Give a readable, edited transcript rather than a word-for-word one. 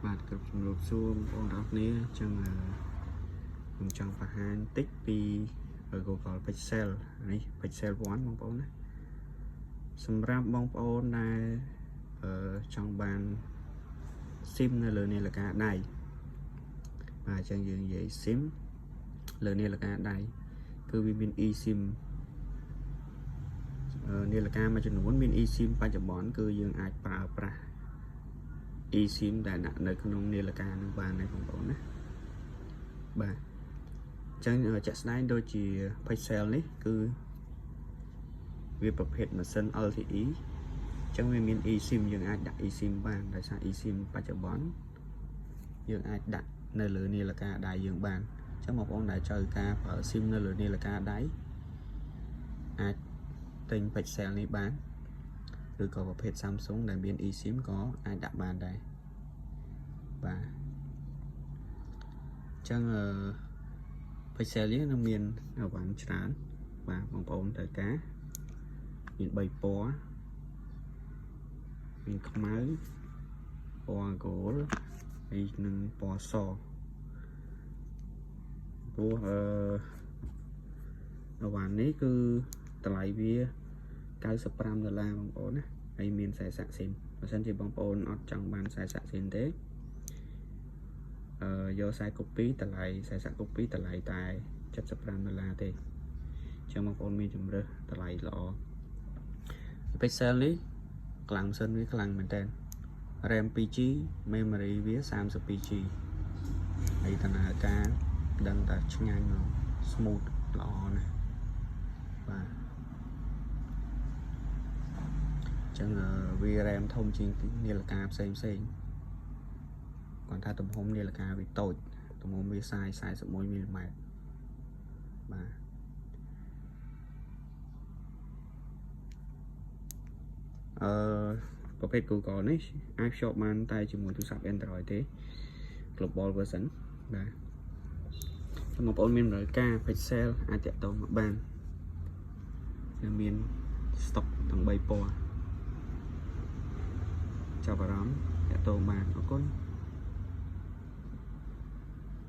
បាទគ្រប់ជំរាបសួរបងប្អូនទាំងអស់គ្នាអញ្ចឹងអឺខ្ញុំចង់បង្ហាញតិចពី Google Pixel នេះ Pixel 1បងប្អូនណាសម្រាប់បងប្អូនដែលអឺចង់បាន SIM នៅលើនាឡិកាដៃបាទអញ្ចឹងយើងនិយាយ SIM លើនាឡិកាដៃគឺវាមាន eSIM អឺនាឡិកាមួយចំនួនមាន eSIM បច្ចុប្បន្នគឺយើងអាចប្រើប្រាស់ eSIM ដែលដាក់នៅក្នុងនាឡិកានឹងបានដែរបងប្អូនណាបាទអញ្ចឹងជាក់ស្ដែងដូចជា Pixel នេះគឺវាប្រភេទម៉ាស៊ីន LTE អញ្ចឹងវាមាន eSIM យើងអាចដាក់ eSIM បានដោយសារ eSIM បច្ចុប្បន្នយើងអាចដាក់នៅលើនាឡិកាដៃយើងបានអញ្ចឹងបងប្អូនដែលត្រូវការប្រើ SIM នៅលើនាឡិកាដៃអាចទិញ Pixel នេះបានឬក៏ប្រភេទ Samsung ដែលមាន eSIM ក៏អាចដាក់បានដែរបាទអញ្ចឹងអឺ Pixel នេះនឹងមានអីវ៉ាន់ច្រើនបាទបងប្អូនត្រូវការមាន3ពណ៌មានខ្មៅពណ៌ gold ហើយនិងពណ៌សព្រោះអឺអីវ៉ាន់នេះគឺតម្លៃវា95ដុល្លារបងប្អូនណាហើយមានខ្សែសាកស៊ីមបើសិនជាបងប្អូនអត់ចង់បានខ្សែសាកស៊ីមទេអឺយកខ្សែ copy តម្លៃខ្សែសាក copy តម្លៃតែ75ដុល្លារទេអញ្ចឹងបងប្អូនមានជំរើសតម្លៃល្អ Pixel នេះខ្លាំងសិនវាខ្លាំងមែនតើ RAM 2G memory វា 32G ហើយដំណើរការដឹងតែឆ្ងាញ់មក smooth ល្អណាស់បាទអញ្ចឹងវា RAM ធំជាងនាឡិកាផ្សេងផ្សេងគាត់ថាទំហំនាឡិកាវាតូចទំហំវា size 41មីលីម៉ែត្របាទអឺប្រភេទ Google នេះអាចភ្ជាប់បានតែជាមួយទូរស័ព្ទ Android ទេ global version បាទបងប្អូនមានតម្រូវការ Pixel អាចតាក់ទងមកបានវាមាន stock ទាំង3ពណ៌ចាប់អារម្មណ៍តាក់ទងបានអរគុណ។